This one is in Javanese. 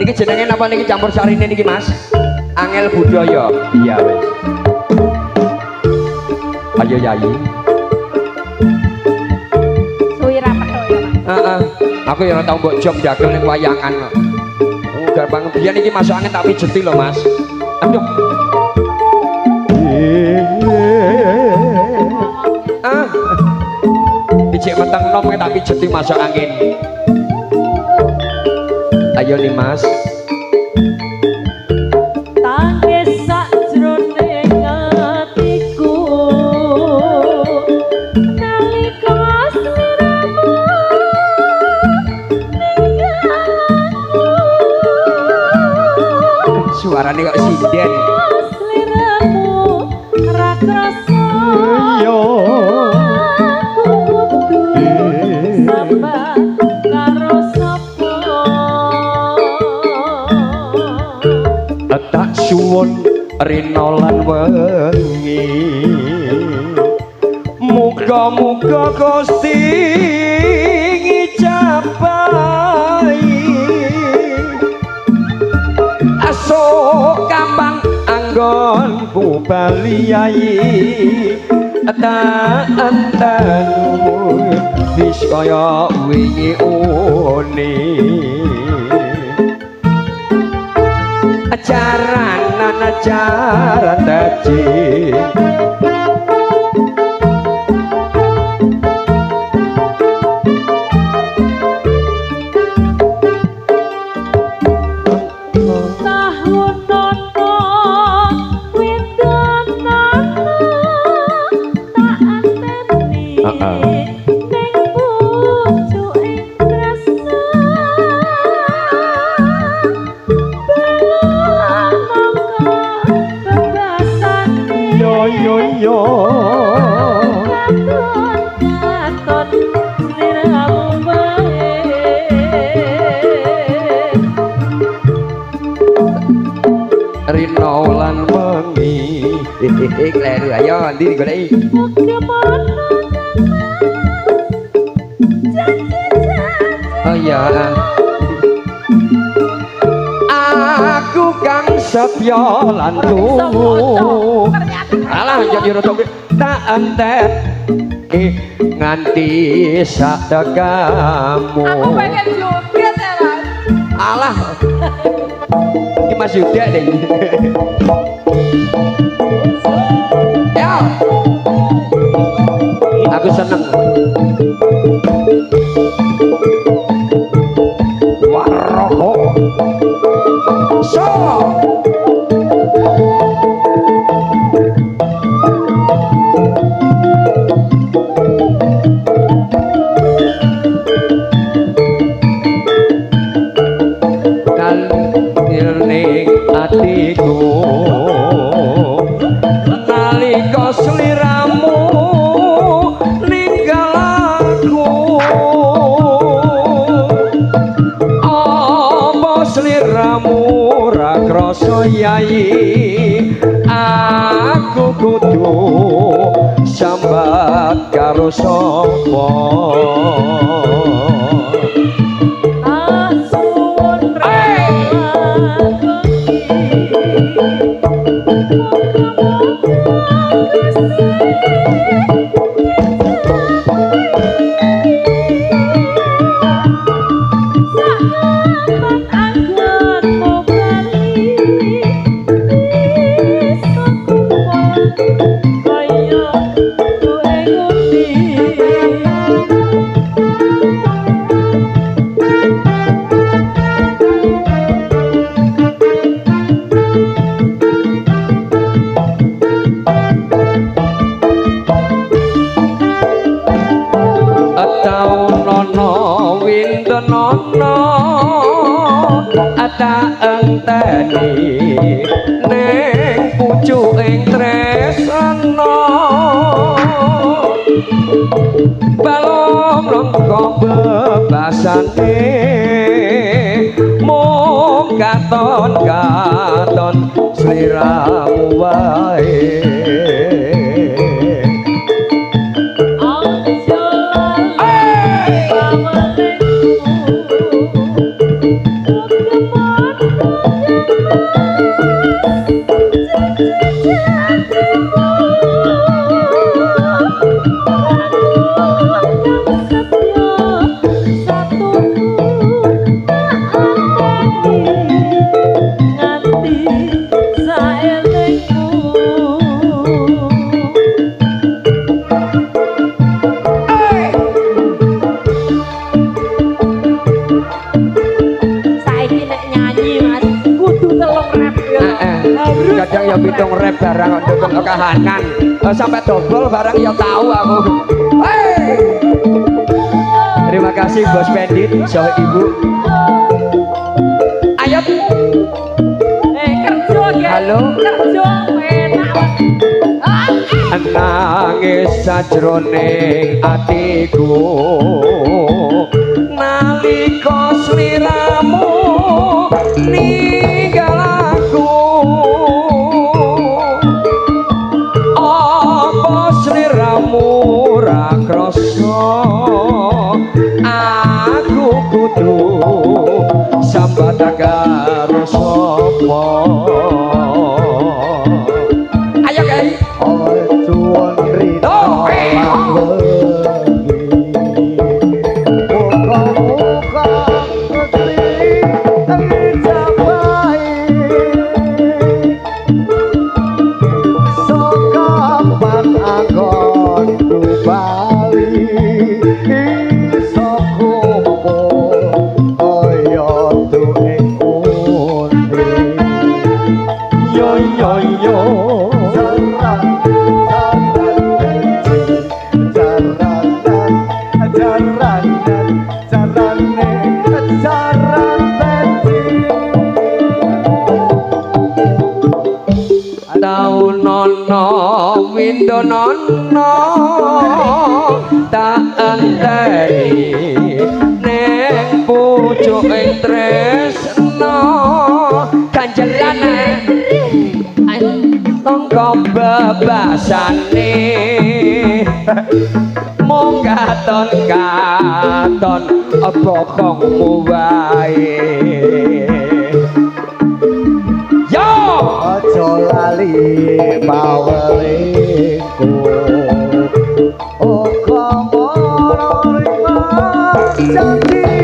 Niki jenenge napa niki campur sarine niki, Mas? Angel Budaya. Iya wis. Ayo, Yayi. Suwi ra petuk ya, Mas. Heeh. Aku ya ora tau mbok jom dagel ning wayangan kok. Oh, gampang biyen iki masuk angin tak pijeti lho, Mas. Aduh. Ah. Ijek meteng nom tak pijeti masuk angin. Ayo nih, Mas. Tangis sakjroning atiku nalika sliramu ninggal aku. Suarane kok sinden. Sliramu ra krasa. Yo. Aku kudu sambat karo sapa? Tak suwun rina lan wengi. Muga-muga Gusti ngijabahi. Asok kapan anggonku bali, Yai, tak enteni wis kaya wingi uni. Jaranan jaran dadi. Tahunono widonana tak anteni ning pucuking tresna balung mangka bebasane. Yo yo yo. Katon katon sliramu wae. Rina lan wengi. Hehehe, kleru. Ayo ndi digoleki? Muga mono janji-janji. Oh iya. Aku kang setya lan tuhu. Alah, jadi rada tak entet nganti sak tekamu. Aku pengen joget ya, Mas. Alah. Iki Mas Yuda deh. Ya. Aku seneng. Waroko. So. Kalir atiku nalika sliramu ninggal aku. Apa sliramu ra krasa, Yai? Aku kudu sambat karo sapa? Tak suwun ra bengi. Muga-muga Gusti sak kapan anggonmu bali bisa kumpul kaya duwe ngendi. Taunono windenono tak enteni ning pucuking tresna balung rangka bebasane mung katon katon sliramu wae. Aja lali pamelingku. Muga Kang setya satuku tak anteni nganti saelingmu. Saiki nek nyanyi Mas kudu telung rap ya. Heeh. Harus Kadang ya pitung rap barang kok dukung kahanan. Sampai dobel barang ya tahu aku. Hey! Terima kasih Bos Pendit, so Ibu. Ayo. Kerja ge. Halo. Kerja enak. Ah, Nangis sajroning atiku nalika sliramu ninggal aku, apa sliramu ra krasa aku kudu sambat karo sapa? Ayo guys. Cuwon rina Oh, eh, lan oh. wengi. Muga-muga Gusti ngijabahi. Sokapan anggonku bali iso kumpul kaya duwe undi. Yo yo yo. Jaran, jaran, jaranan, jarane, jaran peci. Tau nono windonono tak enteni ning pucuking tresno kanjelane tongko bebasane mung katon katon bokongmu wae. Yo. Aja lali pawelingku. Uga mara janji.